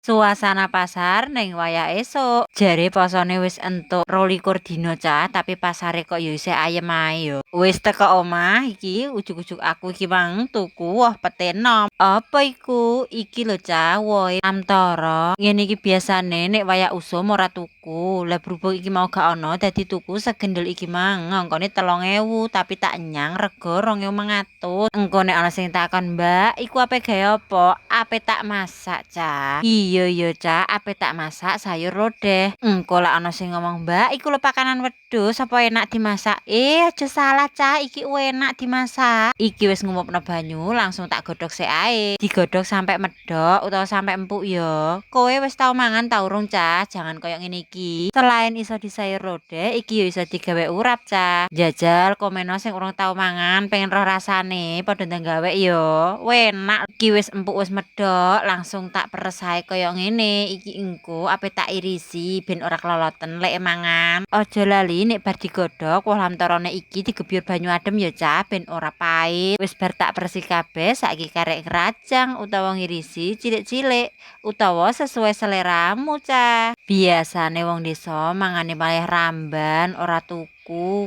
Suasana pasar ning wayah esuk. Jare posone wis entuk 22 dina, cah, tapi pasare kok ya isih ayem ae yo. Wis teko omah iki ujug-ujug aku iki mang tuku woh pete enom. Apa iku? Iki lho, cah, wohe lamtoro. Ngene iki biasane nek wayah usum ora tuku. Lah, berhubung iki mau gak ono, dadi tuku segendel iki mang ngongkone 3000, tapi tak nyang rega 2500. Engko nek ana sing takon, "Mbak, iku ape gawe apa?" Ape tak masak, cah. Iya, cah, ape tak masak sayur lodeh. Engko lak ana sing ngomong, "Mbak, iku lho pakanan wedhus, apa enak dimasak?" Eh, aja salah, cah, iki enak dimasak. Iki wis ngumupno banyu, langsung tak godhog sik ae. Digodhog sampe medhok utawa sampe empuk ya. Kowe wis tau mangan ta urung, cah? Jangan koyo ngene iki. Selain iso disayur lodeh, iki yo iso digawe urap, cah. Jajal komeno sing urung tau mangan, pengen roh rasane, padha ndang gawe yo. Enak. Iki wis empuk, wis medhok, langsung tak peres ae koyo ngene. Iki engko ape tak irisi ben ora kloloten lek mangan. Aja lali nek bar digodhog woh lamtorone iki digebyur banyu adem ya, cah, ben ora pait. Wis bar tak peresi kabeh, saiki karek ngrajang utawa ngirisi cilik-cilik utawa sesuai seleramu, cah. Biasane wong desa mangane malah ramban, ora tuku.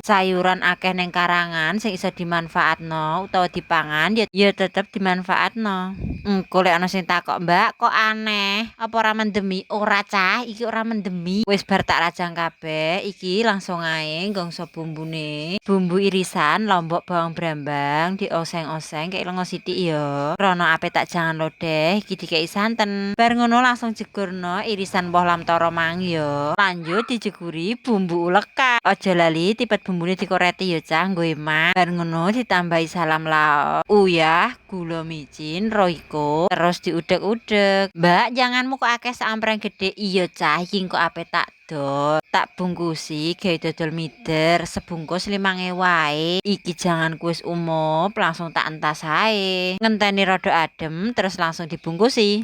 Sayuran akeh ning karangan sing iso dimanfaatno utawa dipangan ya, ya tetep dimanfaatno. Engko lek ana sing takok, "Mbak, kok aneh? Apa ora mendemi?" Ora, cah, iki ora mendemi. Wis bar tak rajang kabeh, iki langsung ae nggongso bumbune. Bumbu irisan lombok, bawang, brambang dioseng-oseng kek lenga sithik ya. Rono ape tak jangan lodeh, iki dikeki santen. Bar ngono langsung jegurno irisan woh lamtoro mang ya. Lanjut dijeguri bumbu ulekan. Aja lali tipet bumbune dikoreti ya, cah, nggo eman. Bar ngono ditambahi salam laos, uyah, gula micin, Royco, terus diudek-udek. "Mbak, janganmu kok akeh sak gede?" Iya, cah, iki engko ape tak dol. Tak bungkusi gawe dodol mider, sebungkus 5000 wae. Iki janganku wis umup, langsung tak entas ae. Ngenteni rada adem terus langsung dibungkusi.